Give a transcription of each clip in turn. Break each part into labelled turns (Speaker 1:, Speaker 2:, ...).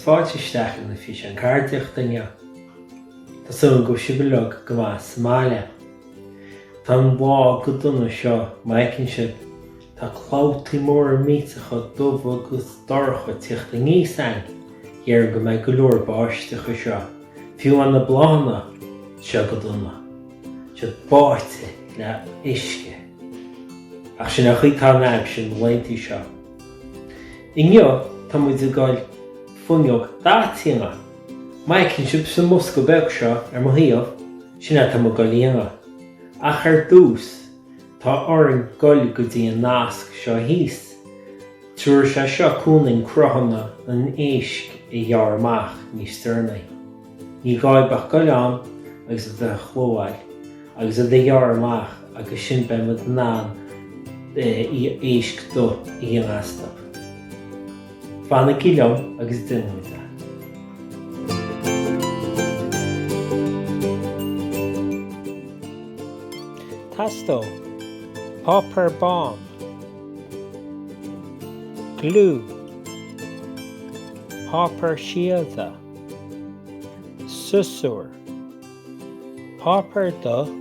Speaker 1: fáilte isteach ina físeán ceardaíochta inniu. Tá súil agam go bhfuil sibh uilig go maith sa mbaile. Tá an lá go dona seo, má fheiceann sibh, tá clabhtaí móra millteacha dubha agus dorcha ag tíocht aníos a'inn, déarfainn go mbeidh go leor báisteach anseo, fiú amháin na bláthanna, tá sé go dona. Siad báite le uisce. Ach sin é an chaoi atá an aimsir na laethanta seo. Inniu tá muid ag goil fuinneog daite a dhéanamh. Má fheiceann sibh sa mbosca beag seo ar mo thaobh, sin é atá muid ag goil a dhéanamh. Ach ar dtús, tá orainn goil go dtí an nasc seo thíos. Tabharfaidh sé seo cúnamh dúinn cruthanna an éisc a ghearradh amach níos deireanaí. Ní gá ach goil ann agus iad a chlóbháil agus iad a ghearradh amach agus sin beidh muid in ann éisc dubh a dhéanamh astu. Fanaigí liom agus déanfaidh muid é. Teastóidh páipéar bán, gliú, páipéar síoda, siosúr, páipéar dubh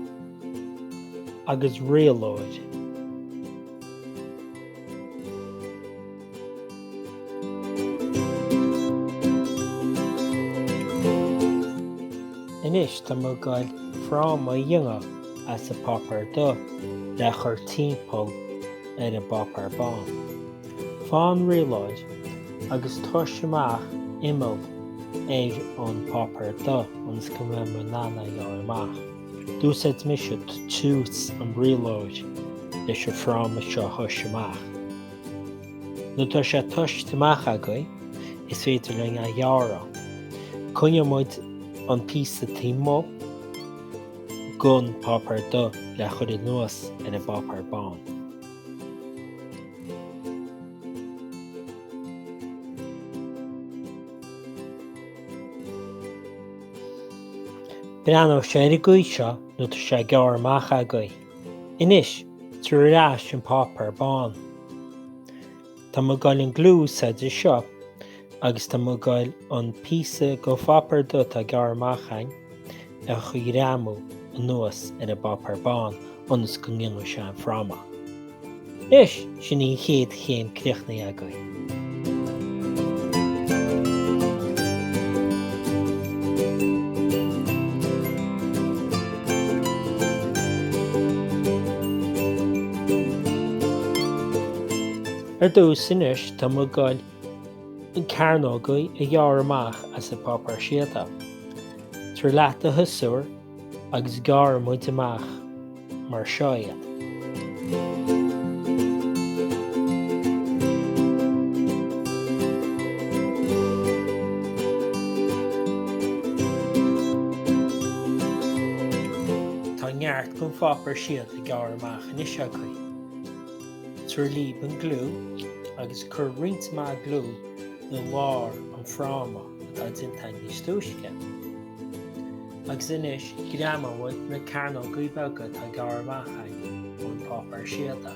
Speaker 1: agus rialóir. Anois tá muid ag goil fráma a dhéanamh as an páipéar dubh le chur timpeall ar an bpáipéar bán. Faigh an rialóir agus tomhais amach imeall ar an bpáipéar dubh ionas go mbeidh muid in ann é a ghearradh amach. D'úsáid mise tús an rialóir leis an fráma seo a thomhas amach. Nuair atá sé tomhaiste amach agaibh, is féidir linn é a ghearradh. Coinneoidh muid an píosa taobh amuigh den páipéar dubh le chur anuas ar an bpáipéar bán. Breathnóidh sé ar an gcaoi seo nuair atá sé gearrtha amach agaibh. Anois, tabhair ar ais an páipéar bán. Tá muid ag goil an gliú a úsáid anseo agus tá muid ag goil an píosa de pháipéar dubh atá gearrtha amach againn a ghreamú anuas ar an bpáipéar bán ionas go ndéanfaidh sé an fráma. Anois, sin í an chéad chéim críochnaithe agaibh. Ar dtús anois tá muid ag goil na cearnógaí a ghearradh amach as an bpáipéar síoda. Tabhair leat do shiosúr agus gearrfaidh muid amach mar seo iad. Tá neart den pháipéar síoda gearrtha amach anois agaibh. Tabhair libh an gliú agus cuir roinnt mhaith gliú i lár an fráma atá déanta againn níos túisce. Agus anois greamóidh muid na cearnógaí beaga atá gearrtha amach againn ón bpáipéar síoda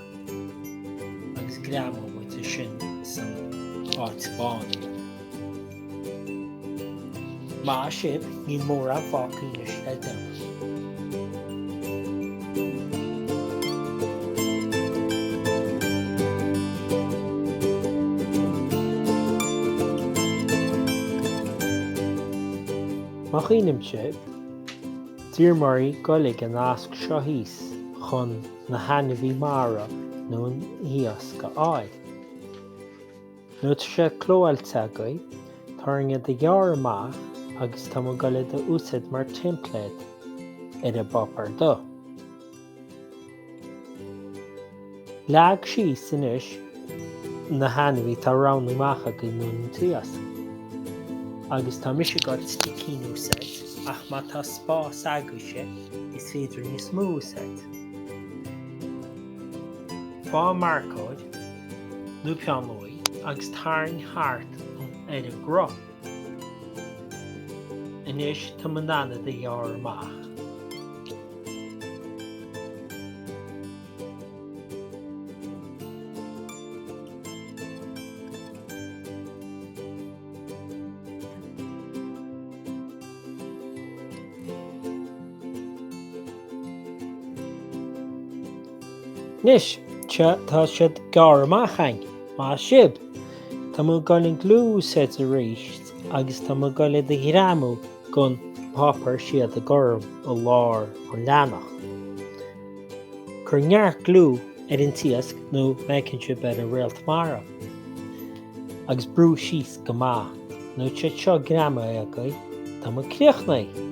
Speaker 1: agus greamóidh muid ansin san áit bán iad. Maith sibh, níl mórán fágtha anois le déanamh. Má chuimhníonn sibh, d'iarr mé oraibh goil ag an nasc seo thíos chun na hainmhí mara nó an t-iasc a fháil. Nuair atá sé clóbhailte agaibh, tá orainn iad a ghearradh amach agus tá muid ag goil iad a úsáid mar teimpléad ar an bpáipéar dubh. Leag síos anois na hainmhí atá roghnaithe amach agaibh nó an t-iasc. Agus tá mise ag goil trí cinn a úsáid ach má tá spás agaibhse is féidir níos mó a úsáid. Faigh marcóir nó peann luaidhe agus tarraing thart ar an gcruth. Anois tá muid in ann iad a ghearradh amach. Anois, tá siad gearrtha amach againn. Maith sibh! Tá muid ag goil an gliú a úsáid arís agus tá muid ag goil iad a ghreamú gon páipéar síoda gorm i lár an leathanach. Cuir neart gliú ar an t-iasc nó má fheiceann sibh ar an réalt mara agus brú síos go maith. Nuair atá siad seo greamaithe agaibh, tá muid críochnaithe!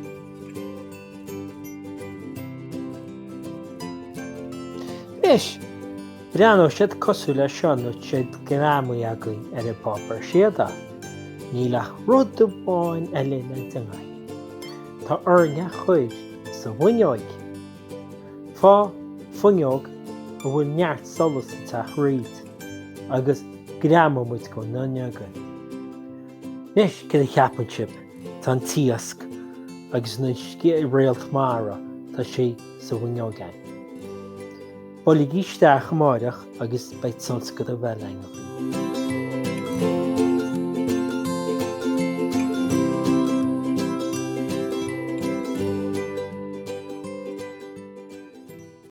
Speaker 1: Anois, breathnóidh siad cosúil le seo nuair atá siad greamaithe againn ar an bpáipéar síoda. Níl ach rud amháin eile le déanamh. Tá orainn é a chur sa bhfuinneoig. Faigh fuinneog a bhfuil neart solas ag teacht thríd agus greamóidh muid gon fhuinneog é. Anois, céard a cheapann sibh? Tá an t-iasc agus an réalt mara, tá sé sa bhfuinneog againn. Buailigí isteach amáireach agus beidh tionscadal eile againn.